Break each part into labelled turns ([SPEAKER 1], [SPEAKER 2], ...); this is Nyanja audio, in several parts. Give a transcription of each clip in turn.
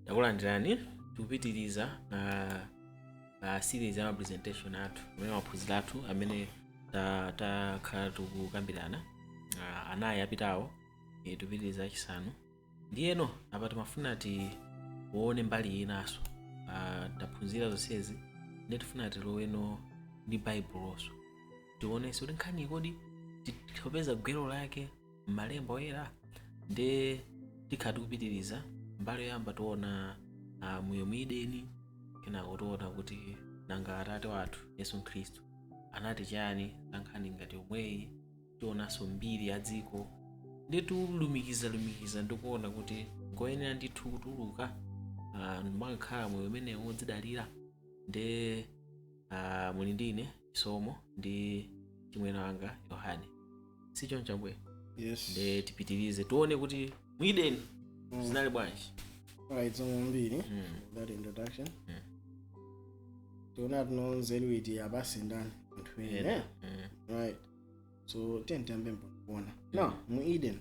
[SPEAKER 1] Takulandirani. Tikupitiriza na series ya ma presentation athu amene maphunziro athu amene takhala tikukambirana anayi apitawo. Tikupitiriza achisanu. Ndiyeno apa timafuna tione mbali inanso. Taphunzira zonsezi, ndiye tifuna tiloweno ndi Baibuloso, tionenso kuti nkhani kodi tikupeza gwero lake m'malemba oyera. Ndi tikhala tikupitiriza. Mbali yoyamba tiona moyo mu Edeni, kenako tiona kuti nanga Atate wathu Yesu Khristu anati chani za nkhani ngati yomweyi. Tionanso mbiri ya dziko, ndi tilumikiza ndikuona kuti ngoyenera ndithu kutuluka makakhala moyo umene wodzidalira. Ndi muli ndine Chisomo ndi chimwene wanga Yohane, sichoncho bwe?
[SPEAKER 2] Yes.
[SPEAKER 1] Ndi tipitirize, tione kuti mu Edeni zinali bwanji.
[SPEAKER 2] Alright, zikomo kwambiri. That introduction. Tiona tino nzeru iti apasi ndani anthu ene. Right. So tiyambe kuona. Now, mu Eden.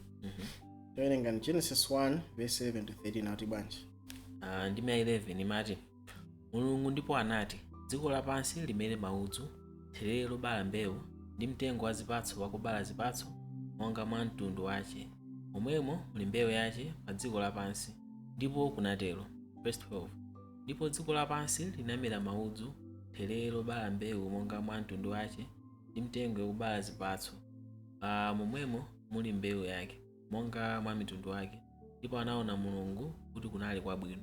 [SPEAKER 2] Tawerenga Genesis 1 verse 7 to 13, ati bwanji?
[SPEAKER 1] Ndime ya 11 imati, "Mulungu ndipo anati, dziko lapansi limere maudzu, therere lobala mbewu, ndi mtengo wa zipatso wakubala zipatso monga mwa mtundu wace, momwemo muli mbewu yace pa dziko lapansi. Ndipo kunatero." Verse 12, "Ndipo dziko lapansi linamera maudzu, therere lobala mbewu monga mwa mtundu wace, ndi mtengo wakubala zipatso momwemo muli mbewu yake monga mwa mitundu wake. Ndipo anaona Mulungu kuti kunali kwabwino.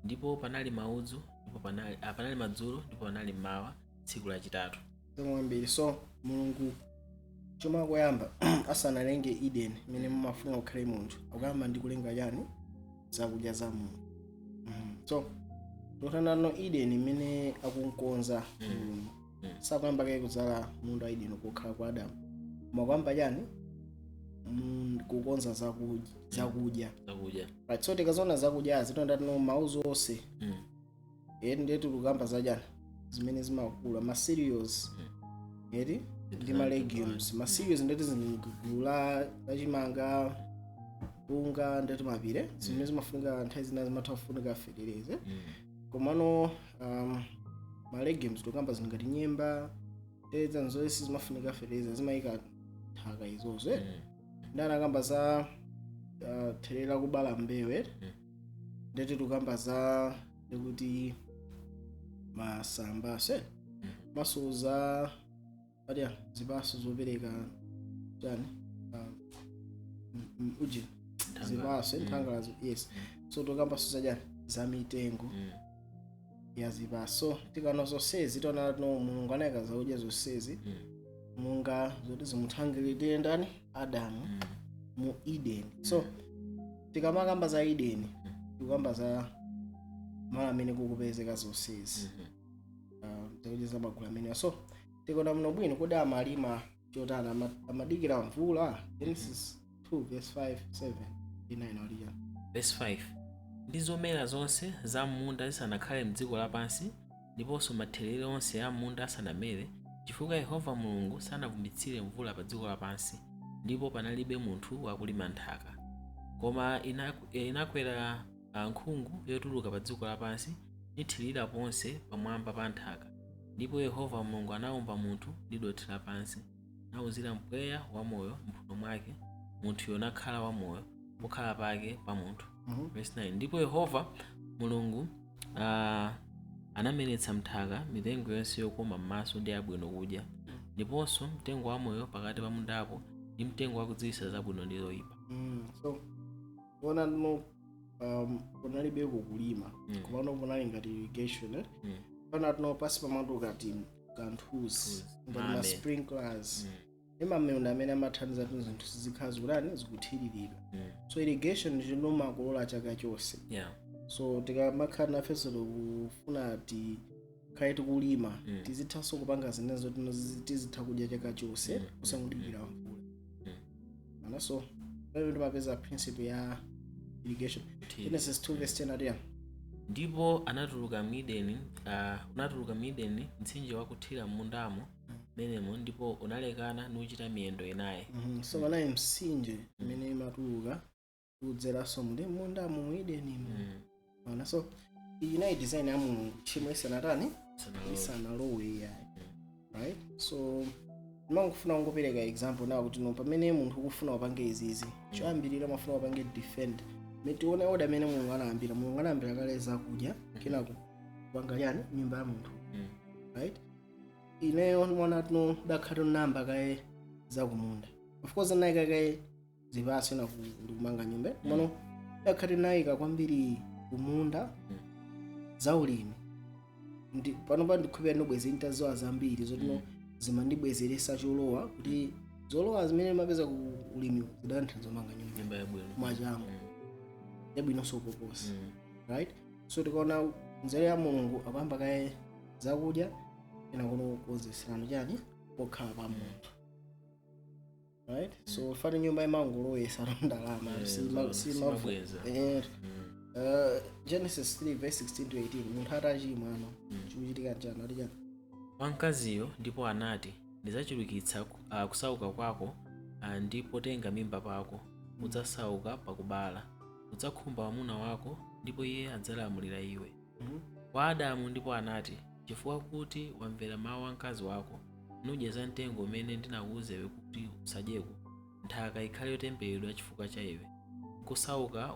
[SPEAKER 1] Ndipo panali maudzu, ndipo panali madzulo, ndipo panali mmawa, tsiku lachitatu."
[SPEAKER 2] Zikomo kwambiri. So Mulungu chomwe akuyamba asanalenge Eden imene mumafuna kukhale munthu, akuyamba ndi kulenga chani? Zakudya za munthu. So totandano Eden imene akunkonza Mulungu, sakuyamba kaye kudzala munda wa Eden kukhala kwa Adamu, koma kuyamba chani? Kukonza zakudya, zakudya.
[SPEAKER 1] Zakudya.
[SPEAKER 2] Right, so tikaziona zakudyazi tondatino maudzu onse, ndiye tikukamba zachani? Zimene zimakula, ma cereals eti ndi ma legumes. Ma cereals ndeti zili gulu la lachimanga, mpunga, ndeti mapire, zimene zimafunika nthawi zina zimatha kufunika fetereze. Komano ma legumes tikukamba zinthu ngati nyemba, tedza, nzonse zimafunika fetereza, zimayika nthaka izozo. Ndi anakamba za therere lakubala mbewu. Ndeti tikukamba za ndikuti masamba se maso za adya zipaso zopereka chani? Uji.
[SPEAKER 1] Nthangala.
[SPEAKER 2] Zipaso, nthangala, yes. So tokambaso za chani? Za mitengo ya zipaso. Tikaona zonsezi tiona no Mulungu anayika zakudya zonsezi monga zoti zimuthangirire ndani? Adamu mu Eden. So tikamakamba za Eden, tikukamba za malo amene kukupezeka zonsezi, zakudya za magulu amenewa. So tikaona muno bwino, kodi amalima chotani? Amadikira mvula? Genesis 2 verse 5, 7 ndi 9 alija.
[SPEAKER 1] Verse 5, "Ndi zomera zonse za m'munda zisanakhale mdziko lapansi, ndiponso matherere onse a m'munda asanamere, chifukwa Yehova Mulungu sanavumbitsire mvula pa dziko lapansi, ndipo panalibe munthu wakulima nthaka. Koma inakwera nkhungu yotuluka pa dziko lapansi, nithirira ponse pamwamba pa nthaka. Ndipo Yehova Mulungu anawumba munthu ndi dothi lapansi, nawuzira mpweya wamoyo mphuno mwake, munthuyo nakhala wamoyo, pokhala pake pa munthu." Verse 9, "Ndipo Yehova Mulungu anameretsa mnthaka mitengo yonse yokoma m'maso ndi yabwino kudya, ndiponso mtengo wamoyo pakati pa mundapo, ndi mtengo wakudziwitsa zabwino ndi zoyipa."
[SPEAKER 2] So kuona no kunalibeko kulima, komano kunali ngati irrigation, eh? Pana tino pasi pamatuka ti kanthuzi ngati ma
[SPEAKER 1] Mame.
[SPEAKER 2] sprinklers, imamunda amene amathandiza kuti zinthu zizikhala zikutani? Zikuthiriridwa. So irrigation chinomakolola chaka chonse. So tikamakhala nafenso tikufuna tikhale tikulima, tizithanso kupanga zinezo tino tizitha kudya chaka chonse, kusangodikira mvula. Anaso pamene timapeza principle ya irrigation. Genesis 2 verse 10 atiya.
[SPEAKER 1] "Ndipo anatuluka m'Edeni unatuluka m'Edeni mtsinje wakuthira m'mundamo menemo, ndipo unalekana nuchita miyendo inayi."
[SPEAKER 2] So panali mtsinje imene imatuluka kudzeranso muti mundamo mu Edenimo. Mwaona, so iyi inayi design ya Mulungu tchimo isanatani?
[SPEAKER 1] Sanalowe.
[SPEAKER 2] Isanalowe, yayi, right? So ndimangofuna kungopereka example nawo kuti no, pamene munthu ukufuna upange izizi, choyambirira mafuna upange defend. Tione order amene Mulungu anayambira. Mulungu anayambira kale zakudya, kenako kupanga chani? Nyumba ya munthu. Right, ineyo mwana tino dakhati namba kaye zakumunda. Of course anayika kaye zipatso na ndikumanga nyumba, mano dakhati nayika kwambiri kumunda zaulimi. Ndi panopa ndikhupira ndibweze ntaziwa zambiri zotino zimandibwezeresa cholowa, kuti zolowa zimene mapeza ku ulimi zidantha zomanga nyumba.
[SPEAKER 1] Nyumba yabwino.
[SPEAKER 2] Mwachangu. Yabwinonso kuposa. Right, so tikaona nzeru ya Mulungu, akuyamba kaye zakudya, ena kuno kukonzeserano chani? Pokhala pa munthu, right? So fani nyumba imangolowesa ndalama.
[SPEAKER 1] Simabweza.
[SPEAKER 2] Genesis 3 verse 16 to 18, munthu atachimwa ano, chikuchitika chani? Ati chani?
[SPEAKER 1] Wamkaziyo ndipo anati, "Ndidzachulukitsa kusauka kwako ndi potenga mimba pako. Udzasauka pakubala, udzakhumba mwamuna wako, ndipo iye adzalamulira iwe." Kwa Adamu ndipo anati, "Chifukwa kuti wamvera mawu a mkazi wako, nudya za mtengo umene ndinakuwuza iwe kuti usadyeko, nthaka ikhale yotembereredwa chifukwa cha iwe. Kusauka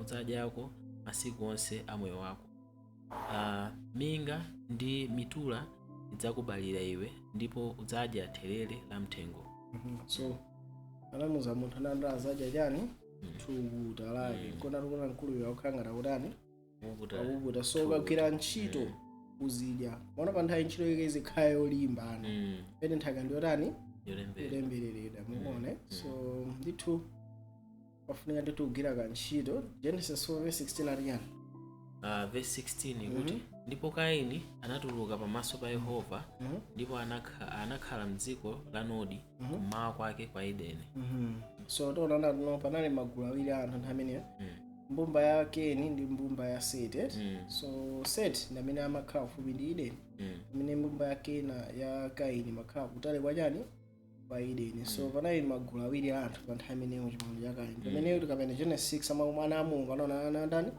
[SPEAKER 1] udzadyako masiku onse a moyo wako. Minga ndi mitula idzakubalira iwe, ndipo udzadya therere la mthengo."
[SPEAKER 2] So anamuza munthu anati azadya chani? Thukuta lake. Kona tikuna mkuluyo akukhala ngati akutani?
[SPEAKER 1] Kuputa.
[SPEAKER 2] Akuputa. So ukagwira ntchito uzidya. Maona, pa nthawi ntchito yake izikhala yolimba ano, pene nthaka ndiyotani?
[SPEAKER 1] Yolembera.
[SPEAKER 2] Yotembereredwa, mukuone. So ndithu pafunika ndithu kugwira kantchito. Genesis 4 verse 16 ati chani?
[SPEAKER 1] Verse 16 kuti, "Ndipo Kaini anatuluka pamaso pa Yehova, ndipo anakhala mdziko la Nodi, kummawa kwake kwa Edeni."
[SPEAKER 2] So tiona no, panali magulu awiri a anthu nthawi imeneyo, mbumba ya Keni ndi mbumba ya Seti. So Seti ndi amene amakhala kufupi ndi Edeni, amene mbumba ya Kena ya Kaini imakhala kutali kwa chani? Kwa Edeni. So panali magulu awiri a anthu pa nthawi imeneyo, chipangano chakale. Pamene tikapenda Genesis 6, ama ana a Mulungu anaona ana ndani?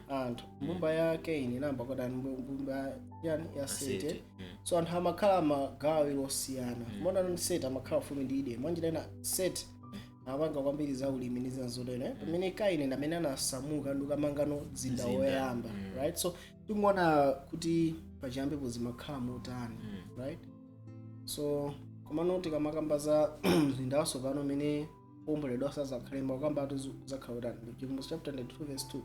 [SPEAKER 2] Anthu. Mbumba ya Kaini inayamba kudani? Mbumba yani ya Seti.
[SPEAKER 1] Seti.
[SPEAKER 2] So anthu amakhala magawo awiri osiyana. Mona ndi Seti amakhala kufupi ndi Edeni, mwanjira ina Seti amapanga kwambiri za ulimi ndi zina zotero, pamene Kaini ndi amene anasamuka ndi kukamangano mzinda
[SPEAKER 1] Mzinda.
[SPEAKER 2] woyamba. Right, so tikuona kuti pachiyambipo zimakhala motani, right? So komano tikamakamba za mzinda watsopano umene womboledwa sazakhale, makamba ati zakhala utani? Chivumbulutso chapter 22 verse 2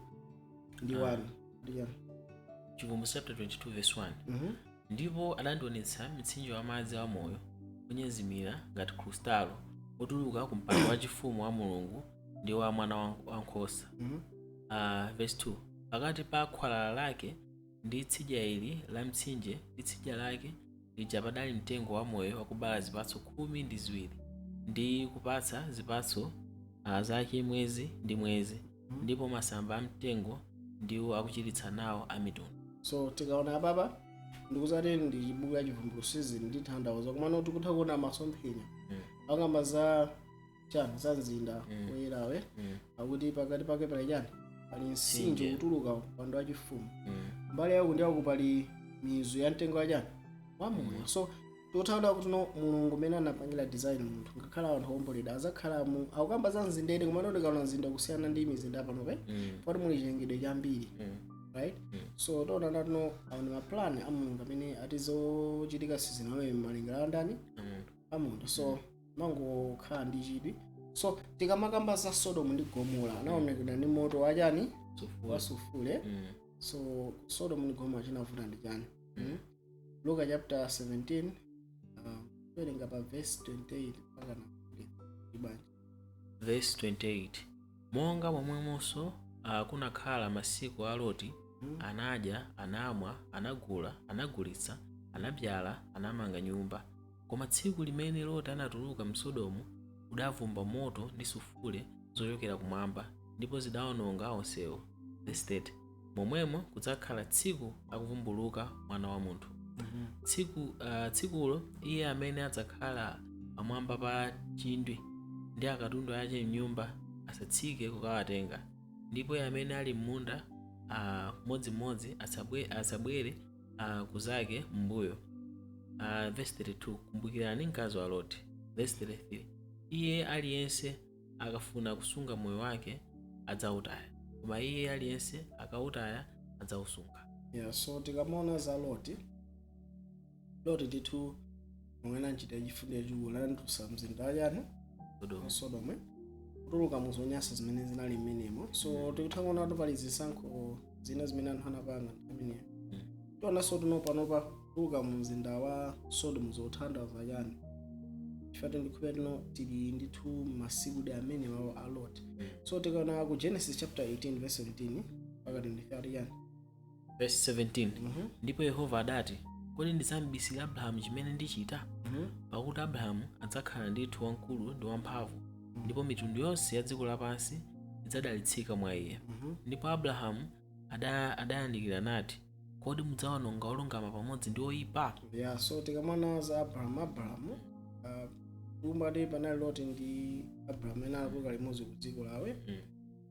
[SPEAKER 2] ndi 1 ndi chani?
[SPEAKER 1] Chivumbulutso chapter 22 verse 1. "Ndipo adandionetsa mtsinje wa madzi amoyo, onyezimira ngati krustalo, otuluka ku mpando wachifumu wa Mulungu ndi wa Mwana wankhosa." Verse 2, "Pakati pa khwalala lake ndi tsidya ili la mtsinje ndi tsidya lake lija padali mtengo wamoyo wakubala zipatso 12, ndi kupatsa zipatso zake mwezi ndi mwezi, ndipo masamba a mtengo ndiwo akuchiritsa nawo a mitundu."
[SPEAKER 2] So tikaona apapa, ndikuzati ndi chibuku ya Chivumbulutso season ndi tanthauza, komano tikutha kuona masomphenya akamba za chani? Za mzinda woyerawe, akuti pakati pake pali chani? Pali mtsinje
[SPEAKER 1] Mtsinje.
[SPEAKER 2] kutuluka mpando wachifumu. Mbali yaku ndi yaku pali mizu ya mtengo wa chani? Wamoyo. So tikuthaona kuti no, Mulungu umene anapangira design munthu, ngakhale anthu owomboledwa azakhala mu, akukamba za mzindeni. Komano tikaona mzinda kusiyana ndi mizinda panope, poti muli chilengedwe chambiri, right? So tiona natino awo ni maplan a Mulungu amene atizochitika season malingaliro andani? A munthu. So mangokhala ndi chidwi. So tikamakamba za Sodomu ndi Gomora, anaonekedwa ndi moto wachani?
[SPEAKER 1] Sufuri.
[SPEAKER 2] Wa sufure. So Sodomu ndi Gomora chinavuta ndi chani? Luka chapter 17, kuwerenga pa verse 28 mpaka na ibanja.
[SPEAKER 1] Verse 28, "Monga momwemonso kunakhala masiku a Loti, anadya, anamwa, anagula, anagulitsa, anabyala, anamanga nyumba. Koma tsiku limene Loti anatuluka mSodomu, udavumba moto ndi sufule zochokera kumwamba, ndipo zidawononga onsewo." Verse 30, "Momwemo kudzakhala tsiku akuvumbuluka Mwana wa Munthu. Tsikulo iye amene adzakhala pamwamba pa chindwi ndi akatundu ache mnyumba asatsike kukawatenga, ndipo iye amene ali m'munda Mmodzimmodzi asabwere kuzake m'mbuyo. Verse 32, kumbukirani mkazi wa Loti. Verse 33, iye aliyense akafuna kusunga moyo wake adzawutaya, koma iye aliyense akawutaya adzawusunga.
[SPEAKER 2] Yeah, so tikamaona za Loti, Loti ndithu momwe anachita chifundo chachikulu, anatulutsa mzinda wachani?
[SPEAKER 1] Sodomu.
[SPEAKER 2] Wa Sodomu, kutuluka mu zonyansa zimene zinali mmenemo. So tikutha kuona kuti pali zisankho zina zimene anthu anapanga nthawi imeneyo. Tionanso tuno panopa kutuluka mu mzinda wa Sodomu zothandiza chani? Chifukwa ndikhulupirira tino tili ndithu masiku de amene wawo a Lot. So tikaona ku Genesis chapter 18 verse 17 mpaka 23 chani?
[SPEAKER 1] Verse 17, Ndipo Yehova adati, kodi ndidzambisira Abrahamu chimene ndichita? Pakuti Abrahamu adzakhala ndithu wamkulu ndi wamphamvu, ndipo mitundu yonse ya dziko lapansi idzadalitsika mwa iye. Ndipo Abrahamu adayandikira nati, kodi mudzawononga olungama pamodzi ndi oyipa?
[SPEAKER 2] Yeah, so tikamaona za Abrahamu, Abrahamu kumbati panali Loti ndi Abrahamu ena akuluka limodzi ku dziko lawe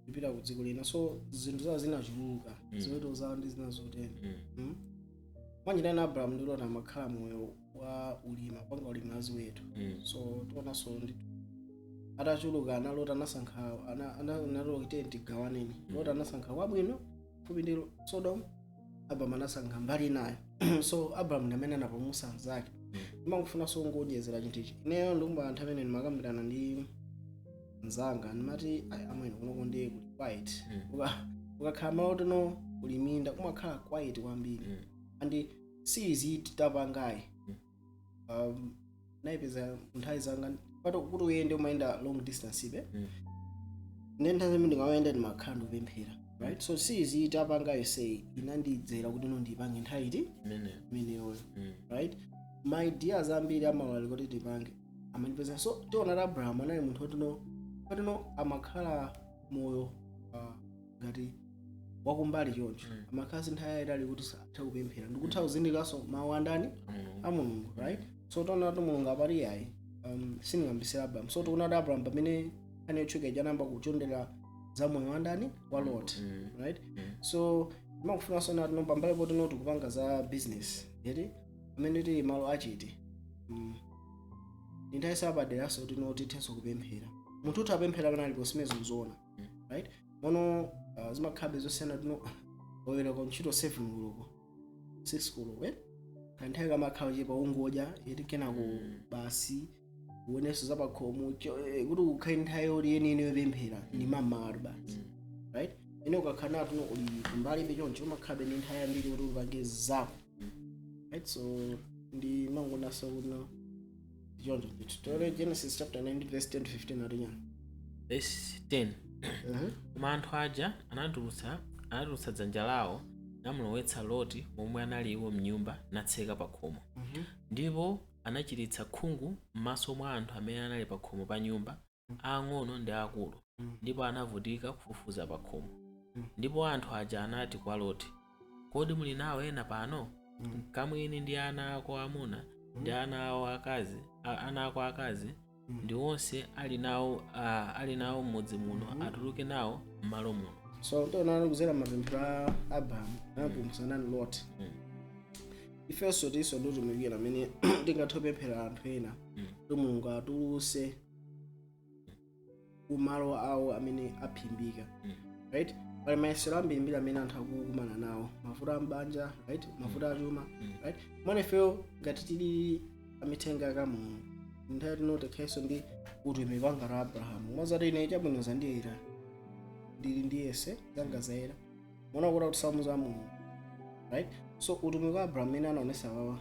[SPEAKER 2] kupita ku dziko lina, so zinthu zawo zinachuluka, ziweto zawo ndi zina zotero. Mwanjira Abrahamu ndi Loti amakhala moyo wa ulima, panga ulimi wa ziweto. So tionanso ndi atachuluka ana Loti anasankha analowa kuti tigawaneni. Loti anasankha kwabwino fupi ndi Sodom, Abrahamu anasankha mbali inayo. So Abrahamu ndi amene anapulumutsa anzake. Ndimangofunanso kungodyezera chinthu ichi. Ineyo ndikumba anthu amene ndimakambirana ndi mzanga, ndimati, "Ayi, amwene, kunoko ndiye kuli quiet." Ukakhala malo tino kuli minda, kumakhala quiet kwambiri. And series titapangayi, nayipeza nthawi zanga pato kuti uyende, umayenda long distance ibe. Ndi nthawi zimene ndingamayenda ndimakhala ndikupemphera, right? So series tapangayo sei inandidzera kuti no ndipange nthawi iti?
[SPEAKER 1] Imeneyo.
[SPEAKER 2] Imeneyoyo. Right, ma ideas ambiri amawali kuti tipange amandipeza. So tiona kuti Abraham anali munthu otino otino amakhala moyo ngati wakumbali choncho. Amakhala nthawi yayitali kuti athe kupemphera ndikutha kuzindikanso mawu andani?
[SPEAKER 1] A Mulungu.
[SPEAKER 2] A Mulungu, right? So tiona kuti Mulungu apati yayi, sindingambisira Abraham. So tiona kuti Abraham pamene nkhani yotchuka ija anayamba kuchondera za moyo wandani? Wa Lot. Right? So timakufunanso nati no pambali poti no tikupanga za business yeti, pamene tili malo achiti, ndi nthawi sapaderaso tino tithenso kupemphera. Munthu utha apemphera panalipo simezo nzoona. Right, mono zimakhabe zosiyana tino oyera kwa ntchito 7 koloko, 6 koloko, eh? Kanthawi kamakhala chepa ungodya yeti, kenako basi uonenso zapakhomo kuti ukhale nthawi yoti yeniyeni yopemphera ndi mammawa basi. Right, ine ukakhala nato no uli kumbalibe choncho, umakhalabe ndi nthawi yambiri kuti upange zako. Right, so ndi mangonaso kuti no choncho ndithu. Tione Genesis chapter 9 verse 10 to 15 atinyana.
[SPEAKER 1] Verse 10, Koma anthu aja anatulutsa dzanja lawo namulowetsa Loti momwe anali iwo mnyumba, natseka pa khomo. Ndipo anachititsa khungu m'maso mwa anthu amene anali pa khomo pa nyumba, aang'ono ndi aakulu, ndipo anavutika kufufuza pa khomo. Ndipo anthu aja anati kwa Loti, kodi muli nawo ena pano? Kamwini ndi ana ako amuna ndi ana awo akazi, ana ako akazi, ndi onse ali nawo m'mudzi muno, atuluke nawo m'malo muno.
[SPEAKER 2] So tiona kuzera mapemphero a Abrahamu anapulumutsa nani? Lot. Ifenso tiso nditumikira amene tingathe kupemphera anthu ena kuti Mulungu atuluse kumalo awo amene aphimbika. Right, pali mayesero ambirimbiri amene anthu akukumana nawo, mavuto ambanja, right, mavuto achuma. Right, mwana ifeyo ngati tili amithenga ka Mulungu, nthawi tino tikhalenso ndi utumiki wanga la Abrahamu mwazati ine chabwino zandiyera, ndili ndiyese zanga zayera, mona kuti akuti za Mulungu, right? So utumiki wa Abrahamu amene anaonesa wawa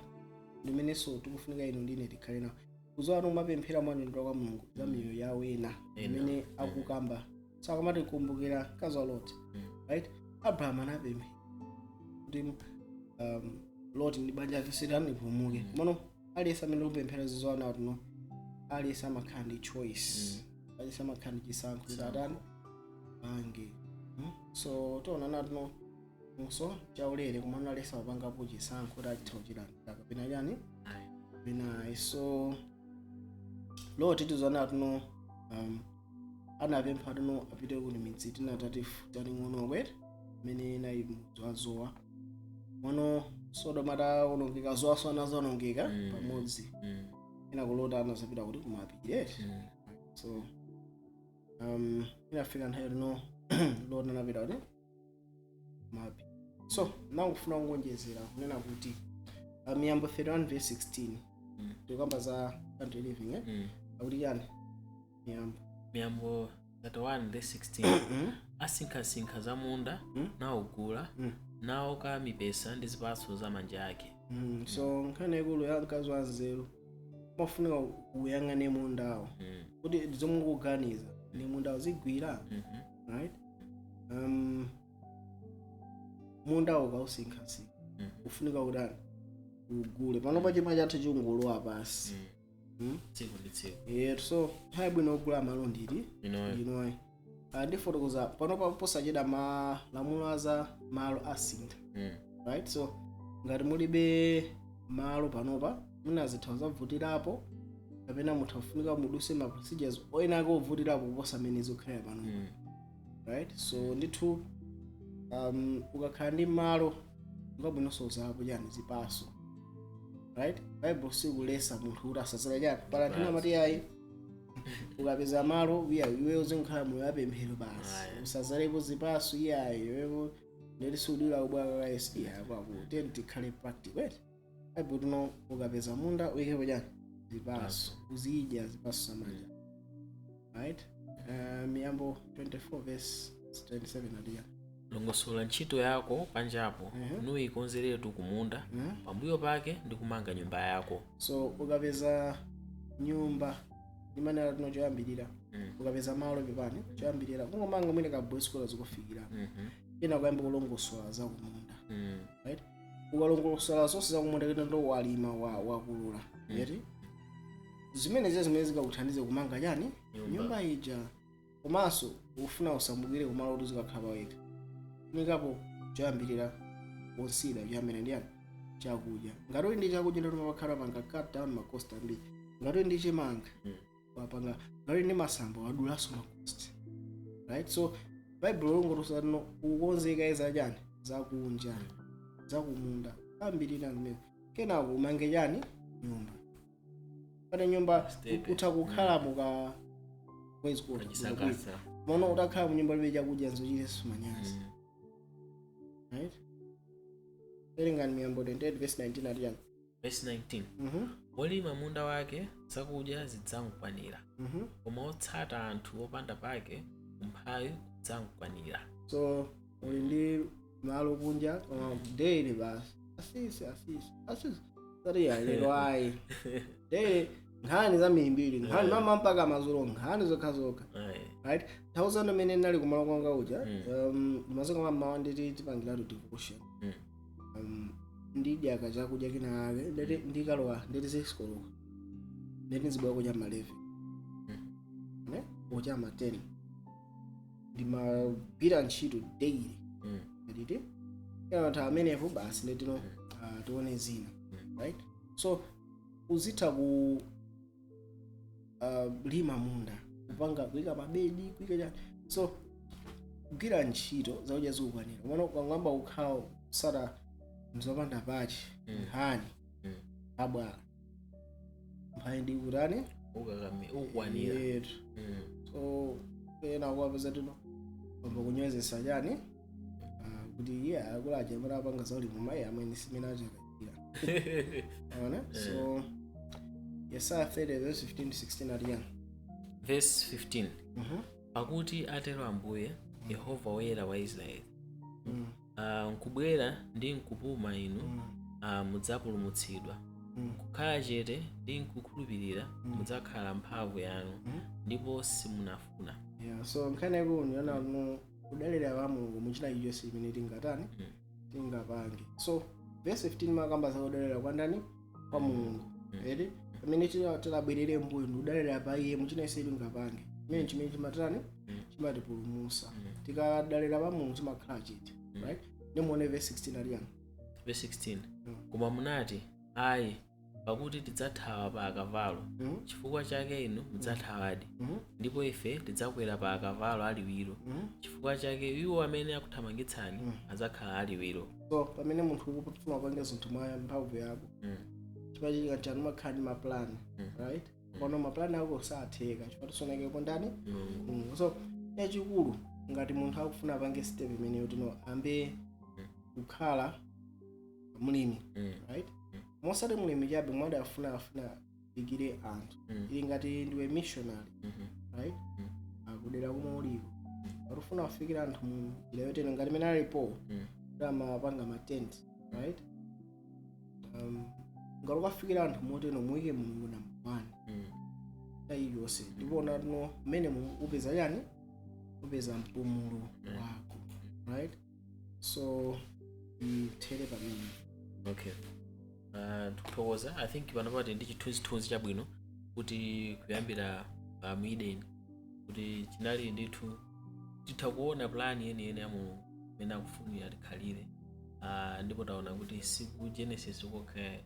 [SPEAKER 2] ndimenenso tikufunika inu ndine tikhale nawo, kuzowa kumapemphera mwanyondera kwa Mulungu za miyoyo yawo ena
[SPEAKER 1] Ena.
[SPEAKER 2] imene akukamba. So akamati kumbukira mkazi wa Lot, right, Abraham anapemphera kuti Lot ndi banja lake sitani lipulumuke. Mono aliyense amene kupemphera zizowana kuti no aliyense amakhala ndi choice, aliyense amakhala ndi chisankho kuti atani pange. So tionana tino nso chaulere kumano aliyense amapangapo chisankho kuti achitha kuchilandira kapena chani.
[SPEAKER 1] Ayi.
[SPEAKER 2] Kapena ayi. So Lot tizoona tino anapempha tino apite kuti midzi tina tating'ono kwete. Imene inali mudzi wa Zowa. Mono Sodoma atawonongeka, Zowaso anazawonongeka pamodzi. Ena kulota anazapita kuti kumapiri, eti? So inafika nthawi lino Lota anapita kuti kumapiri. So nangofuna kungonjezera kunena kuti Miyambo 31 verse 16, tikamba za country living, eh? Akuti chani Miyambo?
[SPEAKER 1] Miyambo 31 verse 16: asinkhasinkha za munda, nawugula, naoka mipesa ndi zipatso za manja ake.
[SPEAKER 2] So nkhani yaikulu ya mkazi wa nzeru, umafunika uyang'ane mundawo kuti zomwe ukuganiza ndi mundawo zigwira, right? Mundawo ukausinkhasinkha, ufunika kutani? Ugule. Pano pachima chathu chingolowa pasi.
[SPEAKER 1] Tsiku ndi tsiku.
[SPEAKER 2] Yeah, so nthawi bwino ogula malo nditi?
[SPEAKER 1] Inoyo.
[SPEAKER 2] Ndinoyi. Ndifotokoza pano posachedwa malamulo aza malo asintha, right? So ngati mulibe malo panopa, munazitha zavutirapo kapena mutha kufunika muduse ma procedures ena ake ovutirapo kuposa amene zikukhalira panopa, right? So ndithu ukakhala ndi malo ukabwinonso uzapo chani? Zipaso, right? Bible sikulesa munthu kuti asazale chani. Pala anthu ena amati, ayi, ukapeza malo iya, iwe uzingokhala moyo wapemphero basi, usazalepo zipaso, iyayi, iwepo ndeti sudwira kubwaka kayesu, iya. Kwaku tiyeni tikhale practical, right? Bible tuno, ukapeza munda uyikepo chani? Zipaso, uzidya zipaso zamanja, right? Miyambo 24 verse 27 adiya?
[SPEAKER 1] Longosola ntchito yako panjapo, nuyikonzeretu kumunda, pambuyo pake ndi kumanga nyumba yako.
[SPEAKER 2] So ukapeza nyumba, imanena tino choyambirira, ukapeza malo, pepani, choyambirira kungomanga mwine ka boys quarters zikufikira, ena kuyamba kulongosola zakumunda, right? Ukalongosola zonse zakumunda, kena ndo walima, wakulula, yeti zimene ziya zimene zikakuthandize kumanga chani?
[SPEAKER 1] Nyumba.
[SPEAKER 2] Nyumba ija. Komanso ufuna usambukire kumalo kuti uzikakhala pawekha, funikapo choyambirira consider choyambira ndi yani? Chakudya. Ngati uli ndi chakudya, ndoti mapakhala panga cut down ma cost ambiri. Ngati uli ndi chimanga, wapanga. Ngati uli ndi masamba, wadulanso ma cost, right? So Bible longotosa tino ukonzeka iza chani? Zakunja, zakumunda ambirira zimene, kenako umange chani? Nyumba. Pane nyumba
[SPEAKER 1] Step.
[SPEAKER 2] utha kukhalamo ka mwezi kota.
[SPEAKER 1] Kachisakasa.
[SPEAKER 2] Mono utakhala mu nyumba libe chakudya, nzochiteso manyazi, right? Werengani Miyambo 28 verse 19, ati chani?
[SPEAKER 1] Verse 19: wolima munda wake zakudya zidzamukwanira, koma otsata anthu opanda pake umphawi udzamukwanira.
[SPEAKER 2] So uli ndi malo kunja, koma daily basi, asisi, asisi, asisi, sati ya lero ayi, daily nkhani za miyimbiri, nkhani mama mpaka madzulo, nkhani zokha zokha, right? Nthawi zanu imene ndinali kumalo kwanga uja, ndimazoka mamawa nditi tipangiratu devotion, ndidya kachakudya kenakake, ndati ndikalowa nditi 6 koloko, ndati ndizibwera kudya ma 11, ne kudya ma 10, ndimagwira ntchito daily, nditi kena anthu amenepo basi, nditino tione zina, right? So uzitha ku lima munda, kupanga, kuyika mabedi, kuyika chani, so kugwira ntchito zakudya zikukwanira. Komano ukangamba kukhala kusata mzopanda pachi, nkhani, abwala mphayi ndi kutani?
[SPEAKER 1] Ukwanira.
[SPEAKER 2] Yetu. So ena kuwapeza tino pamba kunyozesa chani, kuti iye akulaja amene apanga zaulimi, mayi amene simene achakachira ona. So Yesaya 30 verse 15 to 16 ati chani?
[SPEAKER 1] Verse 15: pakuti atero Ambuye Yehova, Woyera wa Israeli, nkubwera ndi nkupuma inu, mudzapulumutsidwa, kukhala chete ndi nkukhulupirira mudzakhala mphamvu yanu, ndipo simunafuna.
[SPEAKER 2] Yeah, so nkhani yaikulu ndiyona no kudalira pa Mulungu muchina chilichonse chimene tingatani, tingapange. So verse 15 makamba za kudalira kwa ndani? Kwa Mulungu, eti? Pamene tilabwerere mbuyo ndikudalira pa iye muchina chonse tingapange, chimene chimatani? Chimatipulumutsa. Tikadalira pa Mulungu timakhala chete, right? Ndimuone verse 16 ali yani?
[SPEAKER 1] Verse 16: koma munati, ayi, Pakuti tidzathawa pa akavalo, chifukwa chake inu mudzathawadi, ndipo ife tidzakwera pa akavalo aliwiro, chifukwa chake iwo amene akuthamangitsani adzakhala aliwiro.
[SPEAKER 2] So pamene munthu ukufuna kupanga zinthu mwa mphamvu yako, chimachitika chani? Umakhala ndi maplan, right? Kono maplan ako satheka chifukwa tisoneke kondani. So chachikulu, ngati munthu akufuna apange step imeneyo tino ambe kukhala mlimi, right? Mosati mlimi chabe, mwadi afuna afikire anthu, ili ngati ndiwe missionary, right? Akudera kumwe uliko, akufuna afikire anthu mu njira yotero ngati imene alipo, amapanga ma tent, right? Ngati ukafikira anthu motero, muyike Mulungu number one iliyonse, ndipo natino mmene upeza chani? Upeza mpumulo wako, right? So ithere pamene.
[SPEAKER 1] Okay, tikuthokoza. I think pano pati ndi chithunzithunzi chabwino kuti kuyambira mu Eden kuti chinali ndithu, titha kuona plan yeniyeni ya Mulungu imene akufunira tikhalire. Ndipo taona kuti si ku Genesis kokha,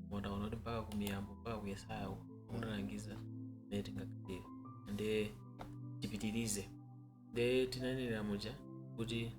[SPEAKER 1] koma taona kuti mpaka ku Miyambo, mpaka ku Yesaya kutilangiza mmene tingakhalire. Nde tipitirize, nde tinanenera muja kuti